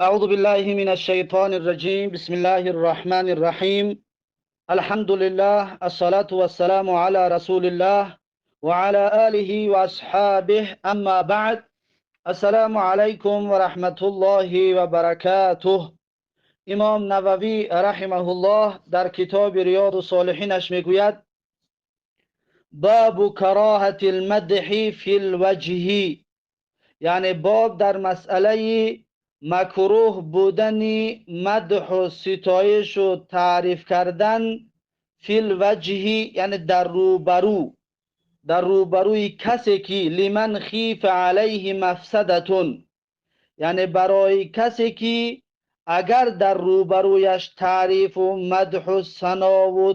أعوذ بالله من الشيطان الرجيم. بسم الله الرحمن الرحيم. الحمد لله، الصلاة والسلام على رسول الله وعلى آله وأصحابه. أما بعد، السلام عليكم ورحمة الله وبركاته. امام نووی رحمه الله در کتاب ریاض الصالحینش میگوید: باب کراهة المدح فی الوجه، یعنی باب در مسئله مکروه بودن مدح و ستایش و تعریف کردن فی الوجه، یعنی در روبرو، در روبروی کسی که لمن خیف علیه مفسدتون، یعنی برای کسی که اگر در روبرویش تعریف و مدح و ثنا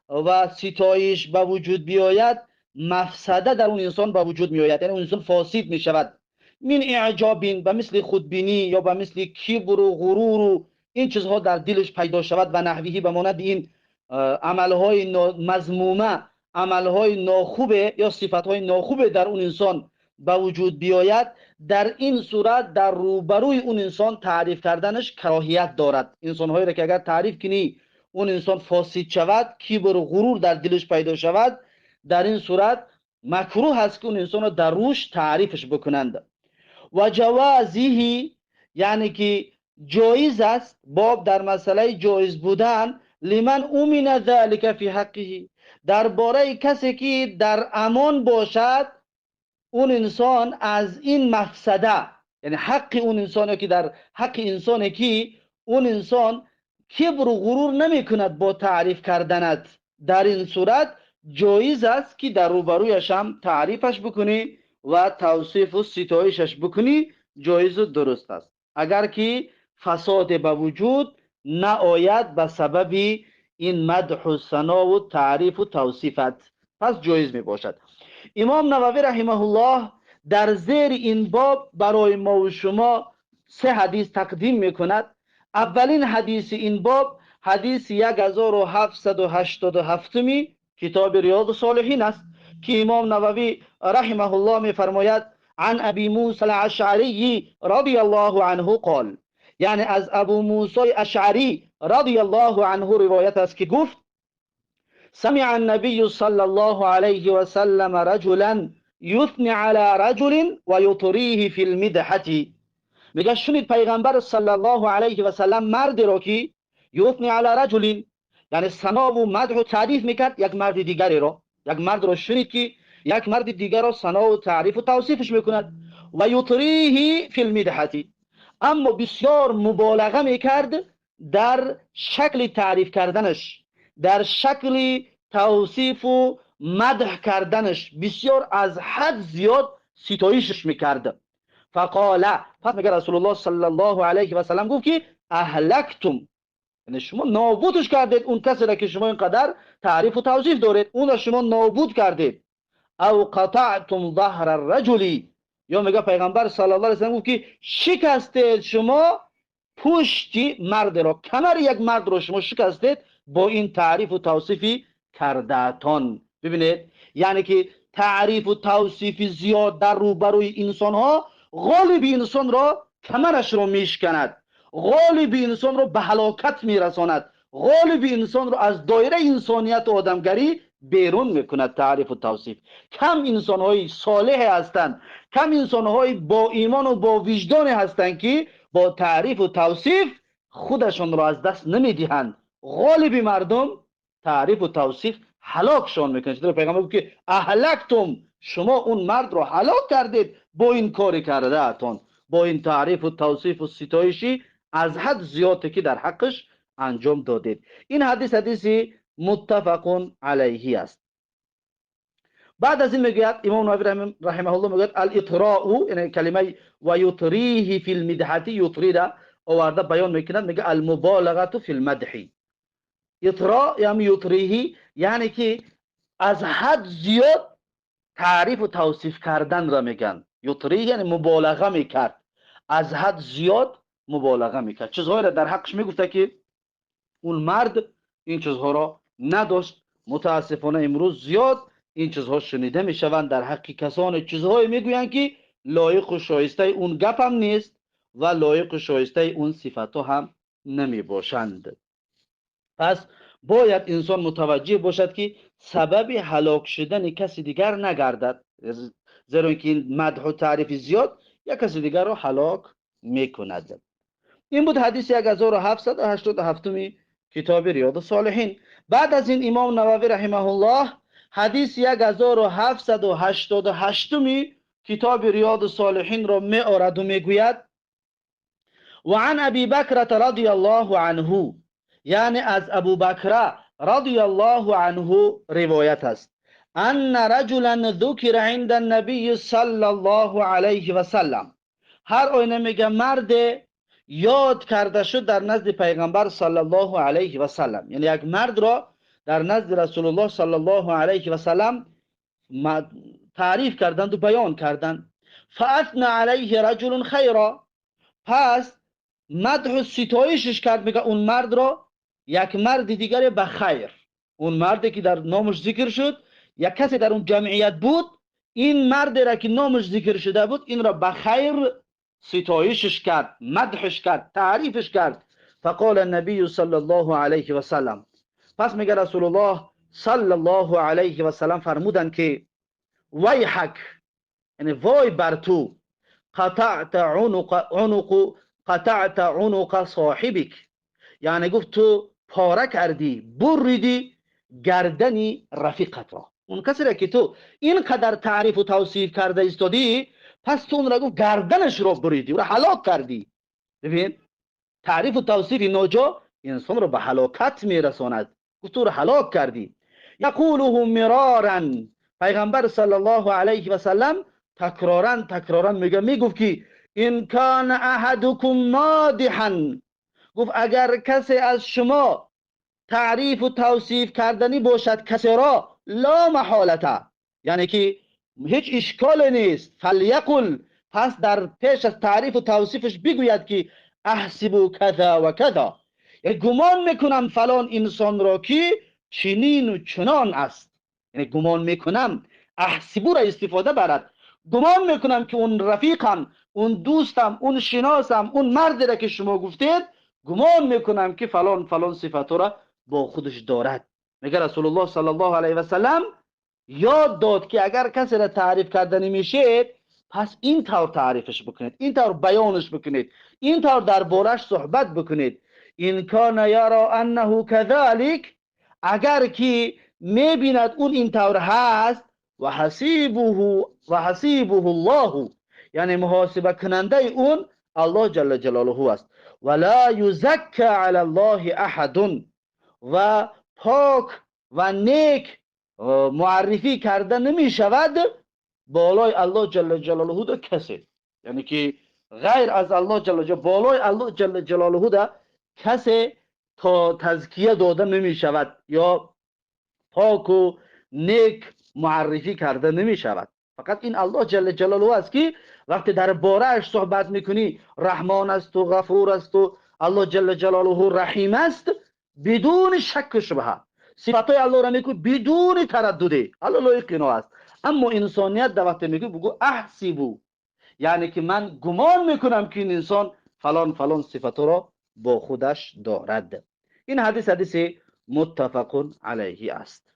و ستایش به وجود بیاید، مفسده در اون انسان به وجود میآید، یعنی اون انسان فاسد می شود. من اعجابین، به مثل خودبینی یا به مثل کبر و غرور و این چیزها در دلش پیدا شود و نحویهی، به مانند این عملهای مذمومه، عملهای ناخوبه یا صفتهای ناخوبه در اون انسان به وجود بیاید، در این صورت در روبروی اون انسان تعریف کردنش کراهیت دارد. انسانهایی را که اگر تعریف کنی اون انسان فاسد شود، کبر و غرور در دلش پیدا شود، در این صورت مکروه هست که اون انسان را در روش تعریفش بکنند. و جوازه، یعنی که جایز است، باب در مسئله جایز بودن لمن امن ذلك فی حقه، درباره کسی که در امان باشد اون انسان از این مفسده، یعنی حق اون انسانی که در حق انسانی که اون انسان کبر و غرور نمی کند با تعریف کردنت، در این صورت جایز است که در روبرویش هم تعریفش بکنی و توصیف و ستایشش بکنی، جایز و درست است، اگر که فساد به وجود نآید به سبب این مدح و ثنا و تعریف و توصیفت، پس جایز می باشد. امام نووی رحمه الله در زیر این باب برای ما و شما سه حدیث تقدیم می کند. اولین حدیث این باب حدیث 1787 کتاب ریاض الصالحین است که امام نووی رحمه الله می فرماید: عن ابی موسی الاشعری رضی الله عنه قال، یعنی از ابو موسی اشعری رضی الله عنه روایت است که گفت: سمع النبي صلى الله عليه وسلم رجلا يثني على رجل ويطريه في المدحة. میگه شنید پیغمبر صلی الله علیه و سلم مردی را که یثنی علی رجل، یعنی ثنا و مدح و تعریف میکرد یک مرد دیگری را، یک مرد را شنید که یک مرد دیگر را ثنا و تعریف و توصیفش میکند، و یطریه فی المدحة، اما بسیار مبالغه میکرد در شکل تعریف کردنش، در شکل توصیف و مدح کردنش، بسیار از حد زیاد ستایشش میکرد. فقال، پس میگه رسول الله صلی الله علیه و سلم گفت که اهلکتم، یعنی شما نابودش کردید اون کسی را که شما اینقدر تعریف و توصیف دارید، اون را شما نابود کردید. او قطعتم ظهر الرجل، یا میگه پیغمبر صلی الله علیه و سلم گفت که شکستید شما پشت مرد را، کمر یک مرد را شما شکستید با این تعریف و توصیفی کرده‌تان. ببینید، یعنی که تعریف و توصیف زیاد در روبروی انسان ها غالب انسان را کمرش را میشکند، غالب انسان را به هلاکت میرساند، غالب انسان را از دایره انسانیت و آدمگری بیرون میکند. تعریف و توصیف کم انسان های صالح هستند، کم انسان های با ایمان و با وجدان هستند که با تعریف و توصیف خودشان را از دست نمیدهند. غالب مردم تعریف و توصیف هلاکشان میکنه. چطور پیغمبر گفت که اهلکتم، شما اون مرد را هلاک کردید با این کاری کرده اتان، با این تعریف و توصیف و ستایشی از حد زیادی که در حقش انجام دادید. این حدیث حدیثی متفق علیه است. بعد از این میگوید امام نووی رحمه الله، میگوید الاطراء، یعنی کلمه و یطریه فی المدحة، یطری را آورده بیان میکند، میگه المبالغه فی المدح. اطراء یعنی یطریه، یعنی که از حد زیاد تعریف و توصیف کردن را میگن. یطریه یعنی مبالغه میکرد، از حد زیاد مبالغه میکرد، چیزهایی را در حقش میگفته که اون مرد این چیزها را نداشت. متاسفانه امروز زیاد این چیزها شنیده میشوند در حق کسان، چیزهایی میگویند که لایق و شایسته اون گپ هم نیست و لایق و شایسته اون صفت ها هم نمی باشند. پس باید انسان متوجه باشد که سبب هلاک شدن کسی دیگر نگردد، زیرا اینکه این مدح و تعریف زیاد یک کسی دیگر را هلاک میکند. این بود حدیث 1787 کتاب ریاض الصالحین. بعد از این امام نووی رحمه الله حدیث 1788 کتاب ریاض الصالحین را می آورد و میگوید و عن ابی بکرة رضی الله عنه، یعنی از ابو بکر رضی الله عنه روایت است، ان رجلا ذکر عند النبی صلی الله علیه و سلم. هر آینه میگه مرد یاد کرده شد در نزد پیغمبر صلی الله علیه و سلم، یعنی یک مرد را در نزد رسول الله صلی الله علیه و سلم تعریف کردند و بیان کردند. فاثنى علیه رجل خیرا، پس مدح و ستایشش کرد، میگه اون مرد را یک مرد دیگر به خیر، اون مردی که در نامش ذکر شد یک کسی در اون جمعیت بود، این مرد را که نامش ذکر شده بود این را به خیر ستایشش کرد، مدحش کرد، تعریفش کرد. فقال النبی صلی الله علیه و سلم، پس میگه رسول الله صلی الله علیه و سلم فرمودند که ویحک، یعنی وای بر تو، قطعت عنق صاحبک، یعنی گفت تو پاره کردی، بریدی گردنی رفیقت را. اون کسی را که تو اینقدر تعریف و توصیف کرده ایستادی، پس تو اون را گفت گردنش را بریدی، او را هلاک کردی. ببین تعریف و توصیف ناجا انسان را به هلاکت میرساند، گفت تو را هلاک کردی. یقوله مرارا، پیغمبر صلی الله علیه و سلم تکرارا تکرارا میگه، میگفت که این کان احدکم مادحا، گفت اگر کسی از شما تعریف و توصیف کردنی باشد کسی را، لا محالته، یعنی که هیچ اشکال نیست، فلیقل، پس در پیش از تعریف و توصیفش بگوید که احسب کذا و کذا، یعنی گمان میکنم فلان انسان را که چنین و چنان است، یعنی گمان میکنم، احسبو را استفاده برد، گمان میکنم که اون رفیقم، اون دوستم، اون شناسم، اون مردی را که شما گفتید، گمان میکنم که فلان فلان صفت را با خودش دارد. میگه رسول الله صلی الله علیه و سلم یاد داد که اگر کسی را تعریف کردنی میشید، پس این طور تعریفش بکنید، این طور بیانش بکنید، این طور دربارش صحبت بکنید. این کان یرا انه کذلک، اگر که میبیند اون این طور هست، و حسیبه الله، یعنی محاسبه کننده اون الله جل جلاله است. ولا یزکی علی الله احد، و پاک و نیک معرفی کرده نمی شود بالای الله جل جلاله ده کسی، یعنی که غیر از الله جل جلاله، بالای الله جل جلاله ده کسی تا تزکیه داده نمی شود یا پاک و نیک معرفی کرده نمی شود. فقط این الله جل جلاله است که وقتی در بارهش صحبت میکنی رحمان است و غفور است و الله جل جلاله رحیم است، بدون شک و شبهه صفات الله را میگو بدون تردد، الله لایق اینا است. اما انسانیت در وقتی میگو بگو احسبو، یعنی که من گمان میکنم که این انسان فلان فلان صفات را با خودش دارد. این حدیث حدیث متفق علیه است.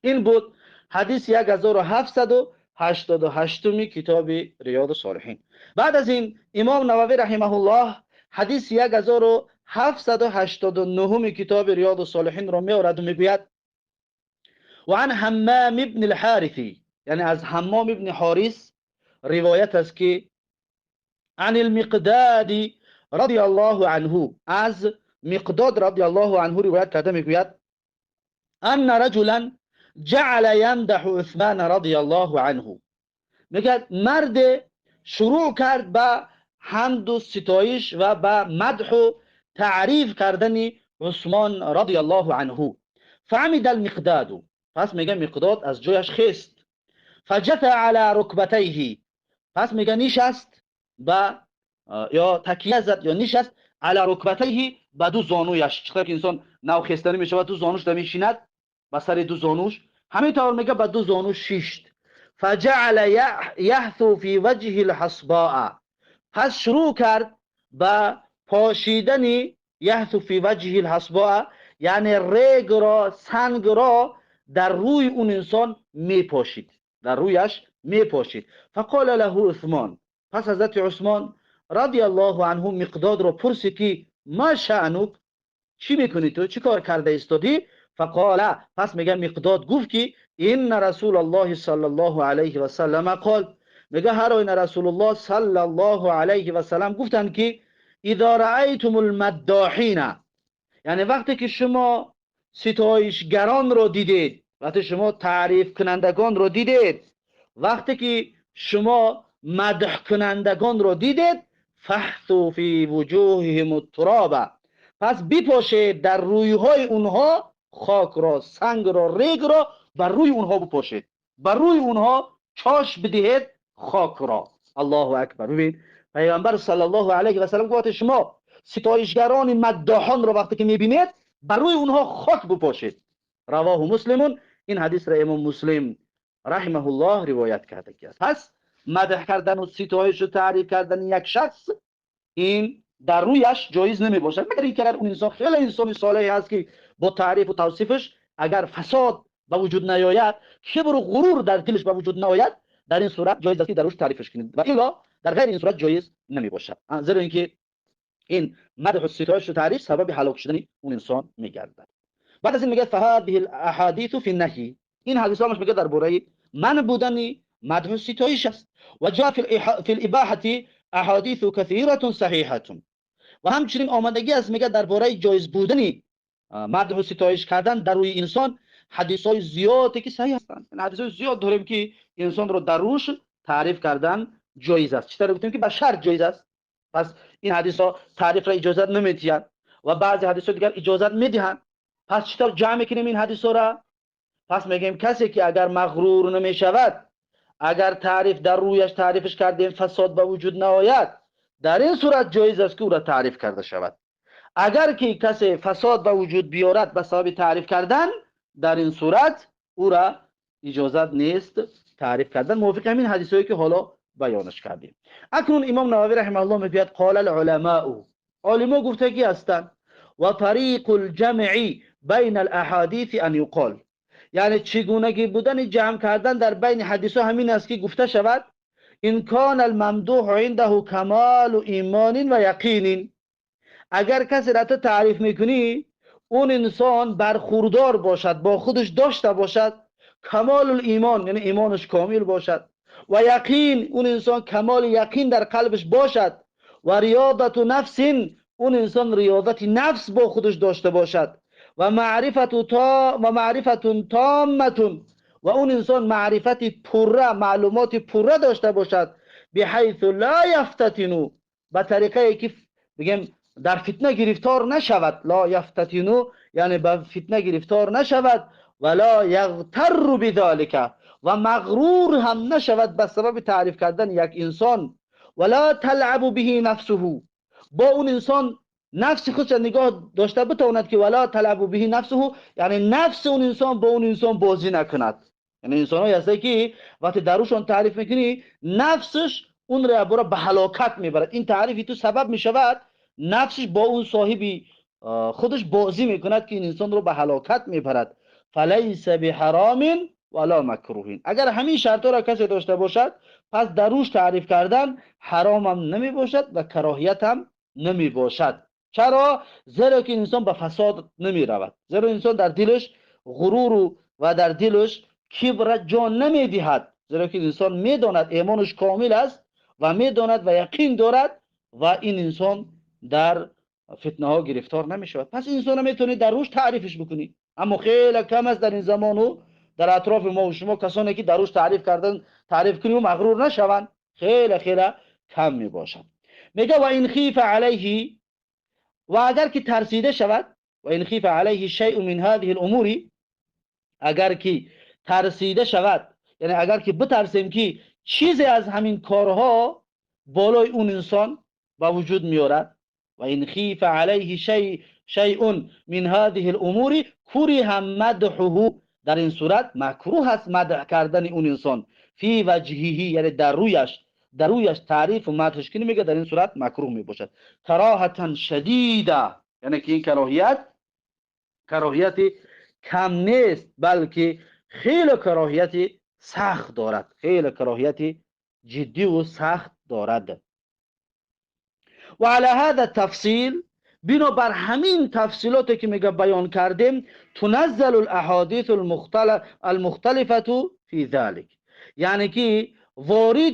این بود حدیث 1788 کتاب ریاض الصالحین. بعد از این امام نووی رحمه الله حدیث 1789 کتاب ریاض الصالحین را میآورد و میگوید و عن حمام ابن الحارث، یعنی از حمام ابن حارث روایت است که عن المقداد رضی الله عنه، از مقداد رضی الله عنه روایت کرده میگوید ان رجلا جعل يمدح عثمان رضی الله عنه، میگه مرد شروع کرد به حمد و ستایش و به مدح و تعریف کردن عثمان رضی الله عنه. فعمد المقداد، پس میگه مقداد از جایش خیست، فجث على ركبتيه، پس میگه نشست با یا تکیه زد یا نشست علی رکبتیه، به دو زانویش، چطور که انسان نوخستنی میشود دو زانوش میشیند به سر دو زانوش، همین طور میگه به دو زانوش شیشت. فجعل یحثو فی وجه الحصباء، پس شروع کرد به پاشیدن یحث فی وجه الحصباء، یعنی ریگ را، سنگ را در روی اون انسان میپاشید، در رویش میپاشید. فقال له عثمان، پس حضرت عثمان رضی الله عنه مقداد را پرسید که ما شأنک، چی میکنی تو، چی کار کرده ایستادی؟ فقال، پس میگه مقداد گفت که ان رسول الله صلی الله علیه و سلم قال، میگه هر آینه رسول الله صلی الله علیه و سلم گفتند که اذا رأیتم المداحین، یعنی وقتی که شما ستایشگران رو دیدید، وقتی شما تعریف کنندگان رو دیدید، وقتی که شما مدح کنندگان رو دیدید، فحثوا فی وجوههم التراب، پس بپاشید در رویهای اونها خاک را، سنگ را، ریگ را بر روی اونها بپاشید، بر روی اونها چاش بدهید خاک را. الله اکبر. ببین پیامبر صلی الله علیه و سلم گفت شما ستایشگران مداحان را وقتی که میبینید بر روی اونها خاک بپاشید. رواه مسلمون، این حدیث را امام مسلم رحمه الله روایت کرده است. پس مدح کردن و ستایش و تعریف کردن یک شخص این در رویش جایز نمی باشد، مگر اینکه اگر اون انسان خیلی انسان صالحی هست که با تعریف و توصیفش اگر فساد به وجود نیاید، کبر و غرور در دلش به وجود نیاید، در این صورت جایز است که در روش تعریفش کنید و الا در غیر این صورت جایز نمی باشد، زیرا اینکه این مدح و ستایش و تعریف سبب هلاک شدن اون انسان میگردد. بعد از این میگه فهذه الاحادیث فی النهی، این حدیث ها میگه درباره من بودن مدح و ستایش است. و جاء فی الاباحه احادیث کثیره صحیحه، و همچنین آمدگی است میگه درباره جایز بودن مدح و ستایش کردن در روی انسان حدیث های زیادی که صحیح هستند. این حدیث های زیاد داریم که انسان رو در روش تعریف کردن جایز است. چطور گفتیم که به شرط جایز است؟ پس این حدیث ها تعریف را اجازت نمیدهند و بعضی حدیث ها دیگر اجازت میدهند. پس چطور جمع میکنیم این حدیث ها را؟ پس میگیم کسی که اگر مغرور نمیشود، اگر تعریف در رویش تعریفش کردیم فساد به وجود نآید، در این صورت جایز است که او را تعریف کرده شود. اگر که کسی فساد به وجود بیارد به سبب تعریف کردن، در این صورت او را اجازت نیست تعریف کردن، موافق همین حدیث هایی که حالا بیانش کردیم. اکنون امام نووی رحمه الله میگوید قال العلماء، عالما گفتگی هستند، و طریق الجمع بین الاحادیث ان یقال، یعنی چگونگی بودن جمع کردن در بین حدیث ها همین است که گفته شود ان کان الممدوح عنده کمال ایمان و یقین، اگر کسی را تو تعریف میکنی اون انسان برخوردار باشد، با خودش داشته باشد کمال الایمان، یعنی ایمانش کامل باشد، و یقین، اون انسان کمال یقین در قلبش باشد، و ریاضت نفس، اون انسان ریاضت نفس با خودش داشته باشد، و معرفت تا و معرفت تامه، و اون انسان معرفت پره، معلومات پره داشته باشد، بحیث لا یفتتنو، به طریقه که بگیم در فتنه گرفتار نشود، لا یفتتنو یعنی به فتنه گرفتار نشود، ولا یغتر بذلک، و مغرور هم نشود به سبب تعریف کردن یک انسان، ولا تلعب به نفسه، با اون انسان نفس خودش نگاه داشته بتواند که ولا تلعب به نفسه، یعنی نفس اون انسان با اون انسان بازی نکند. یعنی انسان هایی هستند که وقتی دروشان تعریف میکنی نفسش اون را به هلاکت میبرد، این تعریفی تو سبب میشود نفسش با اون صاحبی خودش بازی میکند که این انسان رو به هلاکت میبرد. فلیس بحرام ولا مکروه، اگر همین شرط را کسی داشته باشد پس دروش تعریف کردن حرام هم نمی باشد و کراهیت هم نمی باشد. چرا؟ زیرا که انسان به فساد نمی رود، زیرا انسان در دلش غرور و در دلش کبر جا نمی دهد، زیرا که انسان می داند ایمانش کامل است و می داند و یقین دارد و این انسان در فتنه ها گرفتار نمی شود. پس انسان می تونی در روش تعریفش بکنی، اما خیلی کم است در این زمان و در اطراف ما و شما کسانی که در روش تعریف کردن تعریف کنیم و مغرور نشوند، خیلی خیلی کم می باشند. میگه و این خیف علیه، و اگر که ترسیده شود، و این خیف علیه شیء من هذه الامور، اگر که ترسیده شود، یعنی اگر که بترسیم که چیزی از همین کارها بالای اون انسان به وجود میارد، و این خیف علیه شیء من هذه الامور کره مدحه، در این صورت مکروه است مدح کردن اون انسان، فی وجهه یعنی در رویش، در رویش تعریف و مدحش کنی، میگه در این صورت مکروه میباشد. کراهتا شدیده، یعنی که این کراهیت کم نیست، بلکه خیلی کراهیت سخت دارد، خیلی کراهیت جدی و سخت دارد. و علی هذا التفصیل، بنابر همین تفصیلاتی که میگه بیان کردیم، تنزل الاحادیث المختلفه فی ذلك، یعنی که وارد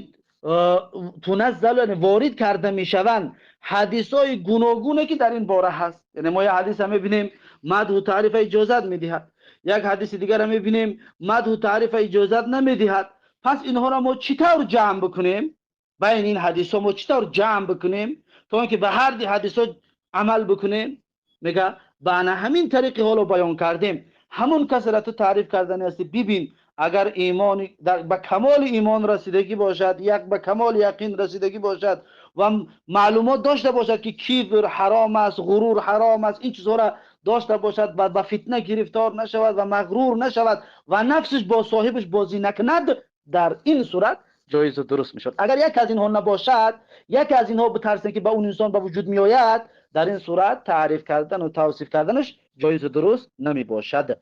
تنزل، یعنی وارد کرده میشوند حدیث های گوناگونه که در این باره هست. یعنی ما یه حدیث هم میبینیم مدح و تعریف اجازت میدهد، یک حدیث دیگر هم میبینیم مدح و تعریف اجازت نمیدهد. پس اینها را ما چطور جمع بکنیم؟ بین این حدیث ها ما چطور جمع بکنیم تا اینکه به هر دی حدیث ها عمل بکنیم؟ میگه به همین طریقی حالا بیان کردیم، همون کس را تو تعریف کردن هستی. ببین اگر ایمان به کمال ایمان رسیدگی باشد، یک به کمال یقین رسیدگی باشد و معلومات داشته باشد که کبر حرام است، غرور حرام است، این چیزها را داشته باشد و به فتنه گرفتار نشود و مغرور نشود و نفسش با صاحبش بازی نکند، در این صورت جایز و درست میشد. اگر یک از اینها نباشد، یک از اینها بترسه که به اون انسان به وجود میآید، در این صورت تعریف کردن و توصیف کردنش جایز و درست نمی باشد.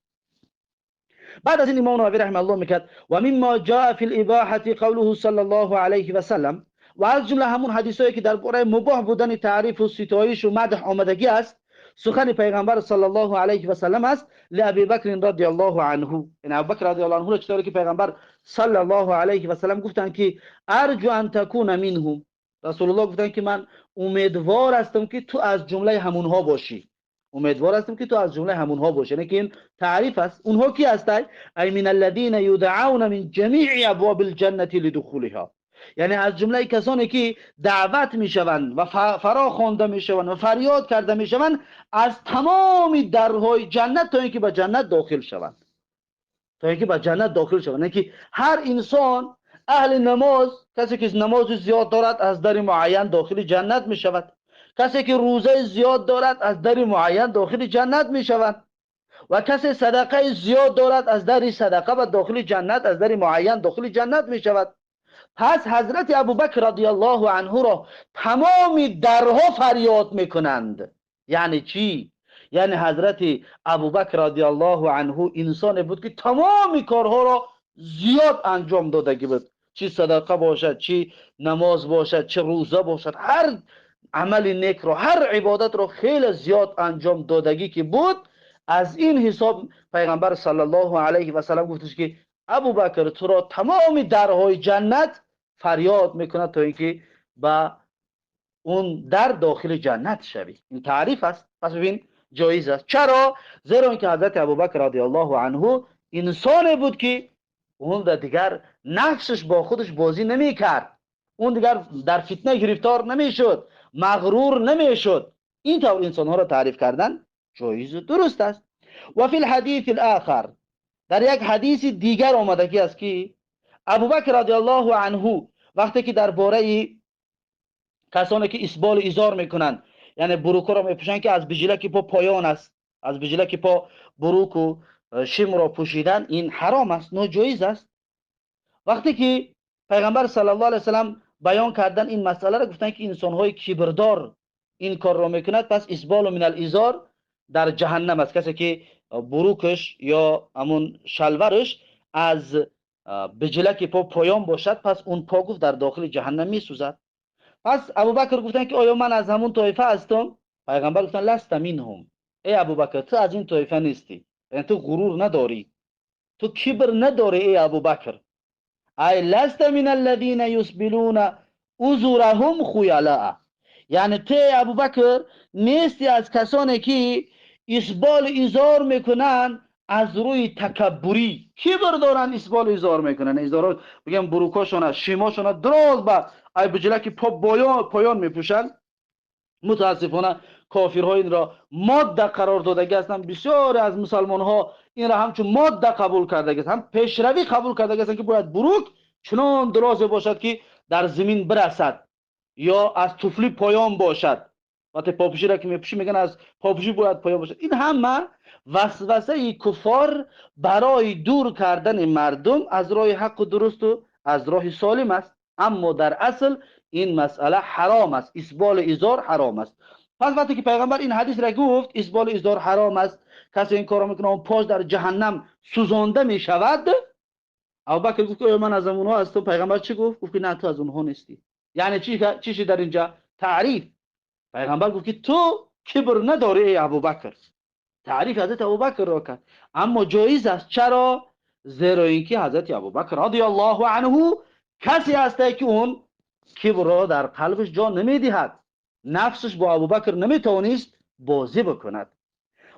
بعد از این امام نووی رحمه الله میگه و مما جاء فی الاباحه قوله صلی الله علیه و سلم، و از جمله همون حدیثایی که درباره مباح بودن تعریف و ستایش و مدح آمدگی است، سخن پیغمبر صلی الله علیه و سلم است لابی بکر رضی الله عنه. این ابوبکر رضی الله عنه را چطوری که پیغمبر صلی الله علیه و سلم گفتند که ارجو ان تکون منهم، رسول الله گفتند که من امیدوار هستم که تو از جمله همونها باشی، امیدوار هستم که تو از جمله همونها باشی. یعنی که این تعریف است. اونها کی هستند؟ ای من الذین یدعون من جمیع ابواب الجنه لدخولها، یعنی از جمله کسانی که دعوت میشوند و فرا خوانده میشوند و فریاد کرده میشوند از تمام درهای جنت تا اینکه به جنت داخل شوند، تا اینکه به جنت داخل شوند. یعنی که هر انسان اهل نماز، کسی که نماز زیاد دارد از در معین داخل جنت میشود، کسی که روزه زیاد دارد از در معین داخل جنت میشود و کسی صدقه زیاد دارد از در صدقه به داخل جنت، از در معین داخل جنت میشود. پس حضرت ابوبکر رضی الله عنه را تمام درها فریاد میکنند. یعنی چی؟ یعنی حضرت ابوبکر رضی الله عنه انسان بود که تمام کارها را زیاد انجام دادگی بود، چی صدقه باشد، چی نماز باشد، چه روزه باشد، هر عمل نیک را، هر عبادت را خیلی زیاد انجام دادگی که بود. از این حساب پیغمبر صلی الله علیه و سلم گفتش که ابوبکر تو را تمام درهای جنت فریاد میکند تا اینکه با اون در داخل جنت شوی. این تعریف است. پس ببین جایز است. چرا؟ زیرا اینکه حضرت ابوبکر رضی الله عنه انسان بود که اون دیگر نفسش با خودش بازی نمیکرد، اون دیگر در فتنه گرفتار نمیشد، مغرور نمیشد. این طور انسانها را تعریف کردن جایز و درست است. و فی الحدیث الاخر، در یک حدیث دیگر آمدگی است که ابوبکر رضی الله عنه وقتی که درباره کسانی که اسبال ازار میکنند، یعنی بروکو را میپوشند که از بجلک پا پایان است، از بجلک پا بروک و شم را پوشیدن این حرام است، ناجایز است. وقتی که پیغمبر صلی الله علیه و سلم بیان کردن این مسئله را، گفتن که انسان‌های کبردار این کار را میکند، پس اسبال من الازار در جهنم است. کسی که بروکش یا همون شلورش از بجلک پا پایان باشد، پس اون پا گفت در داخل جهنم میسوزد. پس ابوبکر گفتن که آیا من از همون طایفه هستم؟ پیغمبر گفتن لست منهم، ای ابوبکر تو از این طایفه نیستی، یعنی تو غرور نداری، تو کبر نداری ای ابوبکر. ای لست من الذین یسبلون ازرهم خیلاء، یعنی تو ای ابوبکر نیستی از کسانی که اسبال ازار میکنن از روی تکبری، کبر دارن اسبال ازار میکنن، ازارا بگم بروکاشون شیماشون دراز با ای بجلک پا پایان میپوشن. متاسفانه کافرها این را ماده قرار دادگی هستند. بسیار از مسلمان ها این را همچون ماده قبول کرده هستند، هم پیشروی قبول کرده هستند که باید بروک چنان دراز باشد که در زمین برسد یا از طفلی پایان باشد. وقتی پاپوشی را که میپوشی میگن از پاپوشی باید پایان باشد. این همه وسوسه کفار برای دور کردن مردم از راه حق و درست و از راه سالم است. اما در اصل این مسئله حرام است، اسبال ازار حرام است. پس وقتی که پیغمبر این حدیث را گفت اسبال ازار حرام است، کسی این کارو میکنه اون پاش در جهنم سوزانده میشود، ابوبکر گفت که من از اونها هستم. پیغمبر چی گفت؟ گفت که نه، تو از اونها نیستی. یعنی چی در اینجا تعریف؟ پیغمبر گفت که تو کبر نداری ای ابوبکر. تعریف حضرت ابوبکر را کرد، اما جایز است. چرا؟ زیرا اینکه حضرت ابوبکر رضی الله عنه کسی است که اون کبر را در قلبش جا نمیدهد، نفسش با ابوبکر نمیتوانست بازی بکند.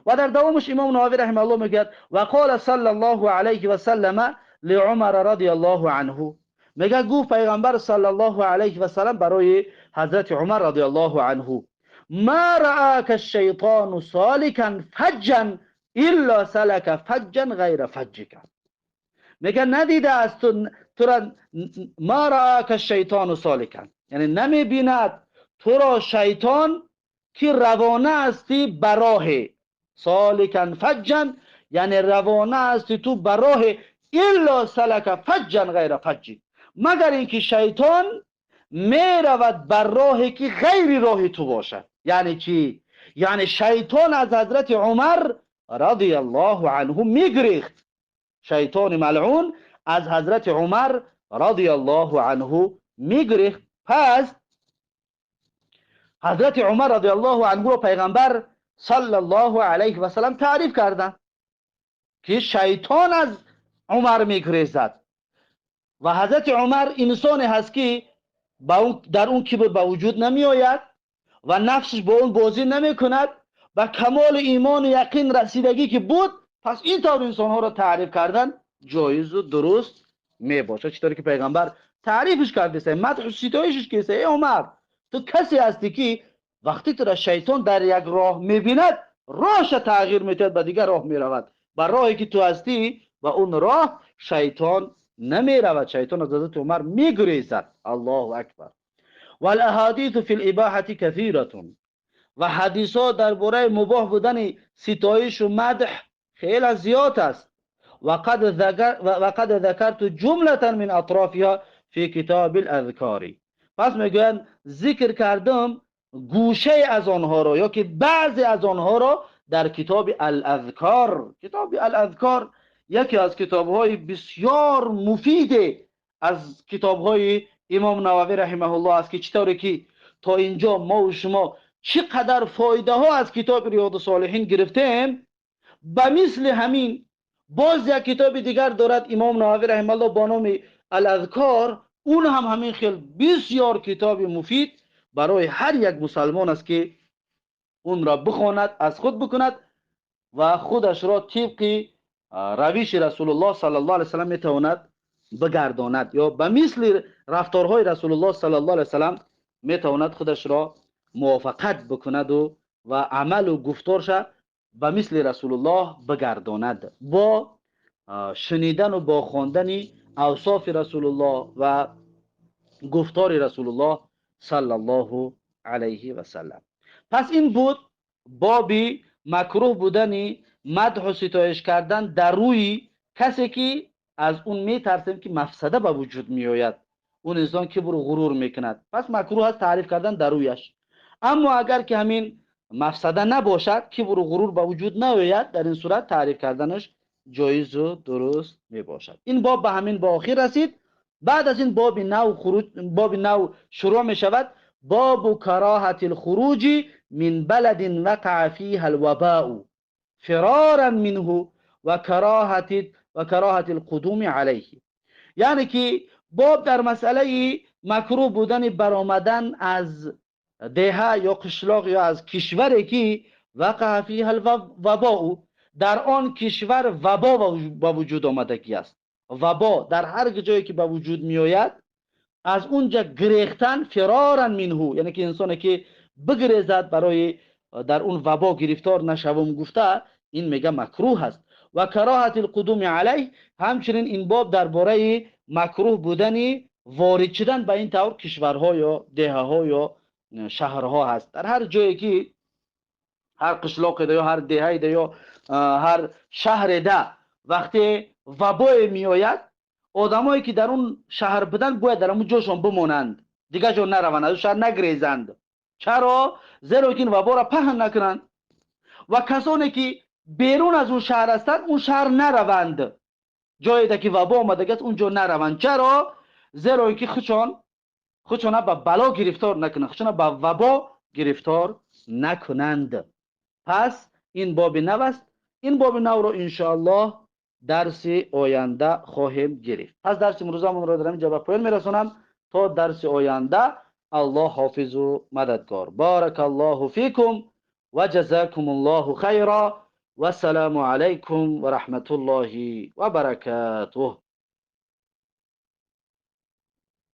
و در دوامش امام نووی رحمه الله میگوید و قال صلی الله علیه و سلم لعمر رضی الله عنه، میگه گفت پیغمبر صلی الله علیه و سلم برای حضرت عمر رضی الله عنه ما رآك الشیطان سالکا فجا الا سلک فجا غیر فجک. میگه ندیده از تو را، ما رآك الشیطان سالکا، یعنی نمیبیند تو را شیطان که روانه هستی براه، سالکا فجا یعنی روانه هستی تو براه، الا سلک فجا غیر فجک، مگر اینکه شیطان میرود بر راهی که غیر راه تو باشد. یعنی چی؟ یعنی شیطان از حضرت عمر رضی الله عنه میگریخت. شیطان ملعون از حضرت عمر رضی الله عنه میگریخت. پس حضرت عمر رضی الله عنه رو پیغمبر صلی الله علیه و سلم تعریف کردن که شیطان از عمر میگریزد. و حضرت عمر انسانی هست که در اون کبر به وجود نمی آید و نفسش با اون بازی نمی کند، به کمال ایمان و یقین رسیدگی که بود. پس این طور انسان ها را تعریف کردن جایز و درست می باشد. چطوری که پیغمبر تعریفش کرده است، مدح و ستایشش کرده است. ای عمر، تو کسی هستی که وقتی تو را شیطان در یک راه می بیند، راهش تغییر میدهد، به دیگر راه می رود. به راهی که تو هستی و اون راه شیطان نمی رود، شیطان از حضرت عمر می گریزد. الله اکبر. والاحادیث فی الاباحه کثیره، و حدیث ها درباره مباح بودن ستایش و مدح خیلی زیاد است. وقد ذکرت جمله من اطرافها فی کتاب الاذکار. پس میگویند ذکر کردم گوشه از آنها را یا که بعضی از آنها را در کتاب الاذکار. کتاب الاذکار یکی از کتاب‌های بسیار مفید از کتاب‌های امام نووی رحمه الله است که چطوری که تا اینجا ما و شما چقدر فایده ها از کتاب ریاض الصالحین گرفتیم، به مثل همین باز یک کتاب دیگر دارد امام نووی رحمه الله با نام الاذکار. اون هم همین خیلی بسیار کتاب مفید برای هر یک مسلمان است که اون را بخواند، از خود بکند و خودش را طبق روش رسول الله صلی الله علیه وسلم میتواند بگرداند یا به مثل رفتارهای رسول الله صلی الله علیه وسلم میتواند خودش را موافقت بکند و عمل و گفتارش به مثل رسول الله بگرداند با شنیدن و با خواندن اوصاف رسول الله و گفتار رسول الله صلی الله علیه و سلم. پس این بود باب مکروه بودن مدح و ستایش کردن در روی کسی که از اون میترسیم که مفسده به وجود میآید، اون انسان کبر و غرور میکند، پس مکروه است تعریف کردن در رویش. اما اگر که همین مفسده نباشد، کبر و غرور به وجود نیاید، در این صورت تعریف کردنش جایز و درست میباشد. این باب به همین با آخر رسید. بعد از این باب نو خروج، باب نو شروع میشود، باب کراهت الخروج من بلد وقع فيها الوباء فرارا منه و کراهت القدوم علیه. یعنی که باب در مسئله مکروه بودن برآمدن از دهه یا قشلاق یا از کشوری که وقع فیها الوباء، در آن کشور وبا به وجود آمدگی است. وبا در هر جایی که به وجود می آید از اونجا گریختن، فرارا منه، یعنی که انسانی که بگریزد برای در اون وبا گرفتار نشوم گفته، این میگه مکروه است. و کراهت القدوم علیه، همچنین این باب درباره مکروه بودن وارد شدن به این طور کشورها یا دهه یا شهرها هست. در هر جایی که هر قشلاق ده یا هر دهه ده یا هر شهر ده وقتی وبای میآید، Одамое ки дар он шаҳр буданд, бояд дар ҳамун ҷошон бимонанд, дигар ҷо нараванд, аз он шаҳр нагрезанд. Чаро? Зеро ки ин ваборо паҳн накунанд. Ва касоне ки берун аз он шаҳр ҳастанд, он шаҳр нараванд, ҷое ки вабо омадагиаст, он ҷо нараванд. Чаро? Зеро ин ки худшона ба бало гирифтор накунанд, худшона ба вабо гирифтор накунанд. Пас ин боби нав аст. Ин боби навро иншоаллоҳ дарси оянда хоҳем гирифт. Пас дарси имрӯзамонро дар ҳамин ҷо ба поён мерасонам. То дарси оянда Аллоҳ ҳофизу мададгор. Баракаллоҳу фикум ва ҷазакумуллоҳу хайра. Вассалому алайкум ва раҳматуллоҳи ва баракатуҳ.